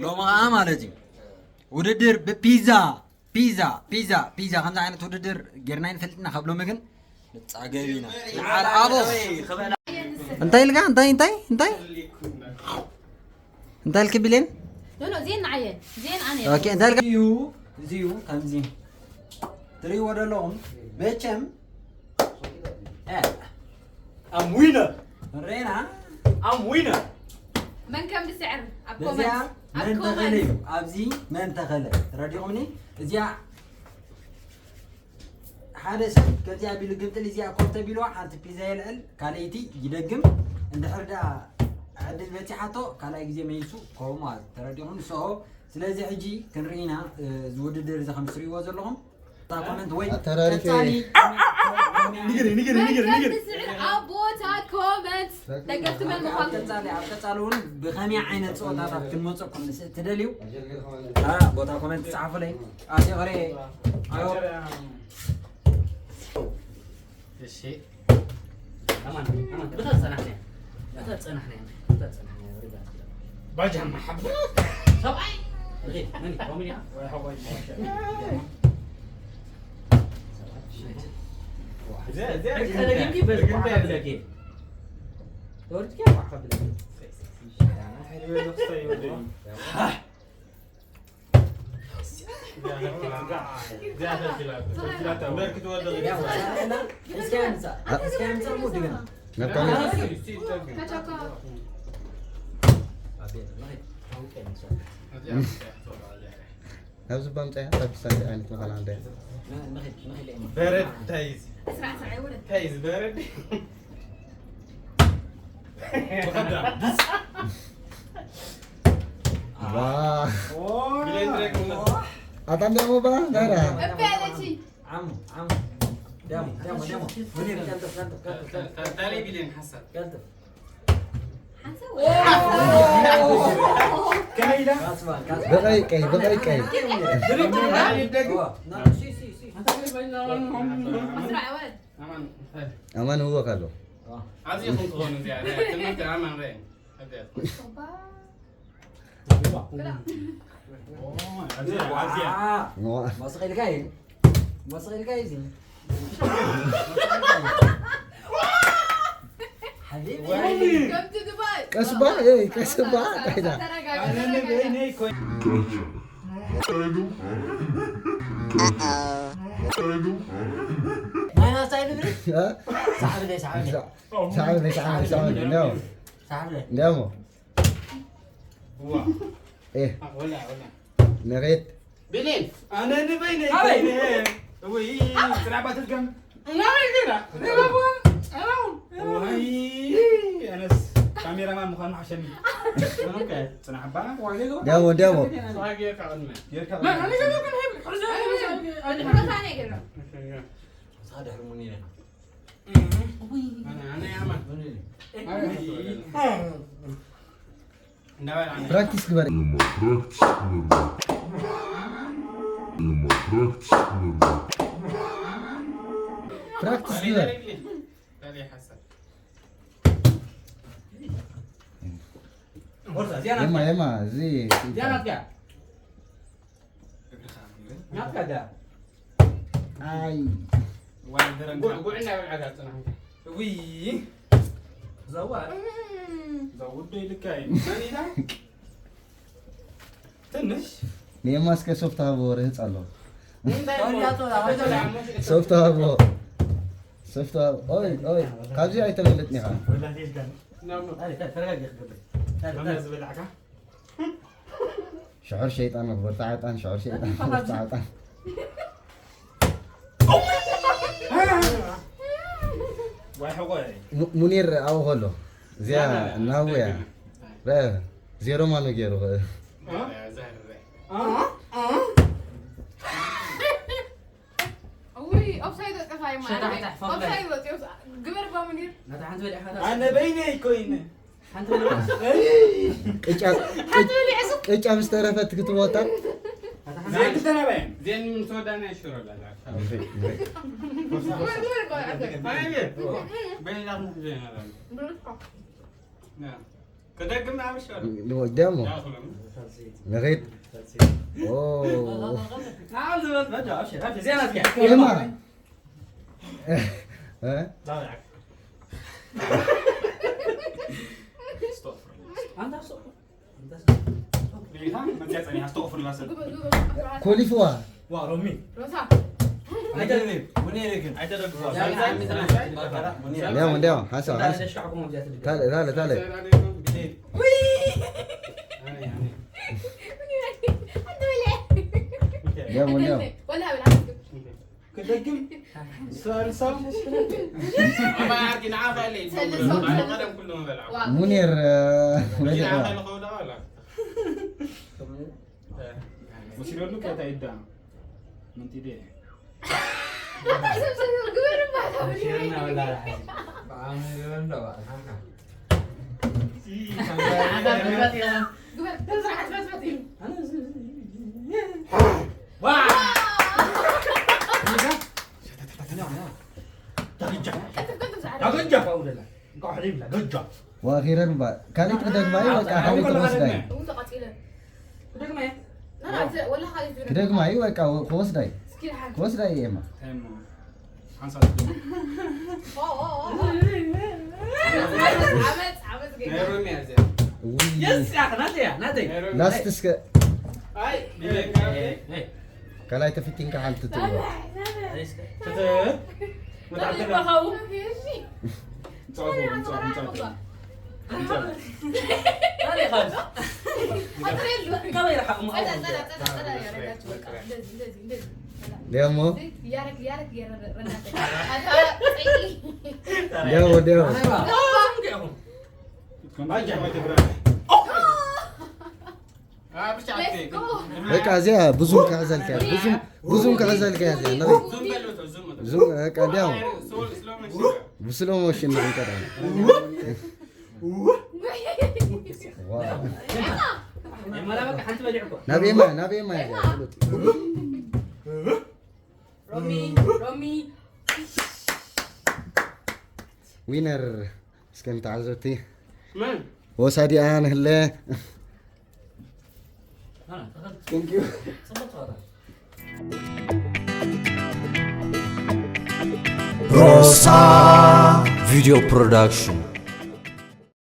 ሎሚ ኸዓ ማለት እዩ ውድድር ብፒዛ ፒዛ ፒዛ ፒዛ ከምዚ ዓይነት ውድድር ጌርና ይንፈልጥና ካብ ሎሚ ግን ንፃገብ ኢና። ይዓል ኣቦ እንታይ ኢልካ እንታይ እንታይ እንታይ እንታይ ኢልክ ቢሌን? ኖ ኖ ዜን ንዓየ ዜን ኣነ ኦኬ እንታይ ኢልካ? እዩ እዚ እዩ ከምዚ ትርእይዎ ዘለኹም መቸም I'm winner ሬና I'm winner መን ከም ዝስዕር ኣብ በዚኣ ኮመንት ኣብ መን ተኸለ ኮመንት እዩ ኣብዚ መን ተኸለ ተረዲኹምኒ እዚኣ ሓደ ሰብ ከምዚኣ ቢሉ ግምጥል እዚኣ ኮፍ ተቢልዋ ሓንቲ ፒዛ የልዕል ካልኣይቲ ይደግም እንድሕር ዳ ዕድል በፂሓቶ ካልኣይ ግዜ መይሱ ከምኡ ማለት ተረዲኹም ንስኦ ስለዚ ሕጂ ክንርኢ ኢና እዚ ውድድር እዚ ከም ትርእይዎ ዘለኹም እታ ኮመንት ወይ ኣተራሪፈ- ቀጻሊ ንገሪ ንገሪ ንገሪ ንገሪ ስዕር ኣብ ቦታ ኮመንት ደገፍቲ መን ምዃንኩም ቀጻሊ ኣብ ቀጻሊ እውን ብኸመይ ዓይነት ፀወታታት ክንመፀኩም ምስ እትደልዩ እታ ቦታ ኮመንት ፃሓፉለይ ኣትቕሬ እሺ ኣማን ኣማን ብታ ጸናሕና ብታ ጸናሕና ብታ ጸናሕና ርጋ ባጃማ ሓባ ሰብኣይ ርጋ መን ኮሚኒያ ተወርድኪ ዋሓ ብለኪ ነብካ ናብዚ ባምፃያ ኣብ ክሳድ ዓይነት መኸና እንደ በረድ ታይዝ ታይዝ በረድ ዋ ኣታ እንዲያሞ ባ ናራ ዓሙ ዓሙ ደሞ ደሞ ደሞ ሙኒር ቀልጥፍ ቀልጥፍ ቀልጥፍ ታሌ ቢልዮን ሓሳብ ቀልጥፍ ሓንሳብ ከመይ ኢላ ካስባ ካስባ ብቀይ ቀይ ብቀይ ቀይ ኣስራዕ ወለድ ኣማን ኣማን ህወክ ኣሎ ኣብዚ ኢኹም ትኾኑ እዚኣ ትምህርቲ ኣማን ረ መስኺልካ እዩ መስኺልካ እዩ እዚ ሓቢቢ ከምቲ ድባይ ቀስባ ኤይ ቀስባ ካይዳ ተረጋጋ ኣነ ንበይነይ ኮይ ማይናስ ኣይንብሪ ሳዕብለይ ሳዕብለይ ሳዕብለይ ሳዕብለይ ሳዕብለይ እንዲያሞ ሳዕብለይ እንዲያሞ ዋ ኤ ወላ ወላ መሬት ቢልዮን ኣነ ንበይነይ ኣበይ? ኮይነ ወይ ስራሕ ባትልከም ናበይ ጌራ ወይ ኣነስ ካሜራማን ምዃን ሓሸኒ ጽናሕባ ዳሞ ዳሞ ጌርካ ሳደሕር ሙኒረ ፕራክቲስ ግበር ፕራክቲስ ግበር የማ የማ እዚ ኣይ ዘውዶ ይልካ እዩ ትንሽ ንየማ እስከ ሶፍት ሃቦ ርህፅ ኣሎ ሶፍት ሃቦ ሶፍት ሃቦ ኦይ ኦይ ካብዚ ኣይተመልጥኒ ኢኻ ዝበላዕካ ሽዑር ሸይጣን ክበርታ ዓጣን ሽዑር ሸይጣን ክበርታ ዓጣን ዋይ ሕቆ ሙኒር ኣብኡ ከሎ እዚኣ እናሃቡ እያ ዜሮ ማኖ ገይሩ ውይ ኦፍሳይድ ወጥፋ ይማኦፍሳይድ ወጥዮ ግበር ባሙኒር ኣነ በይነይ ኮይነ ቅጫ ምስ ተረፈት ክትሞታ ዘይክልተናባየን ዜን ምስ ወዳና ይሽረላ በይላ ዘይና ክደግም ኣብርሽ ኣሎ። ንወዲያሞ ዳኹሎም ንኸይድ ኦ تعال زبد بجا ابشر ابشر زينك ኤማ እ? ዳብዓክ انت ሪኢኻ መፅያ ፀኒሓ ኣስተቕፍርላ ሰብ ኮሊፍዋ وا رومي روسا አይደለም ምን ይልክን አይደረግም እንዲያው እንዲያው ሓንሳብ ሓንሳብ ታለ ታለ ታለ እንዲያው እንዲያው ولا ولا ክደግም ሳልሳ ኣባይ ዓዲ ንዓኻ ኢለ እዩ ዝብሎ። ኣነ ቀደም ኩሉ ምበልዓ ሙኒር ንዓኻ ኢለ ከውዳ ዋላ ወሲደሉ ከታ ይዳ ምንቲደ ዳገጃ ዳገጃ እንኳ ሕሪብላ ገጃ ወኣኺረን ባ ካልእ ክደግማ እዩ በቃ ካልእ ክወስዳ እዩ ክደግማ እዩ በቃ ክወስዳ እዩ ክወስዳ እዩ ኤማ ሓንሳብ የስ ያኽ ናተያ ናተይ ላስት እስከ ኣይ ካልኣይ ተፈቲንካ ሓንቲ ትእዎ ፃፉ ፃፉ ፃፉ ካበይ ረሓቕ ደሞ ደሞ ደሞ በቃ እዚኣ ብዙም ክሕዘልካ ብዙም ብዙም ክሕዘልካ እዚኣ ንኸይድ ብዙም በቃ እንዲያው ብስሎ ሞሽን ንኽንቀዳ ናብ ኤማ ናብ ኤማ እያ ፍሉጥ ሮሚ ሮሚ ዊነር እስከ ንተዓዘብቲ መን ወሳዲኣ ንህለ ሮሳ ቪድዮ ፕሮዳክሽን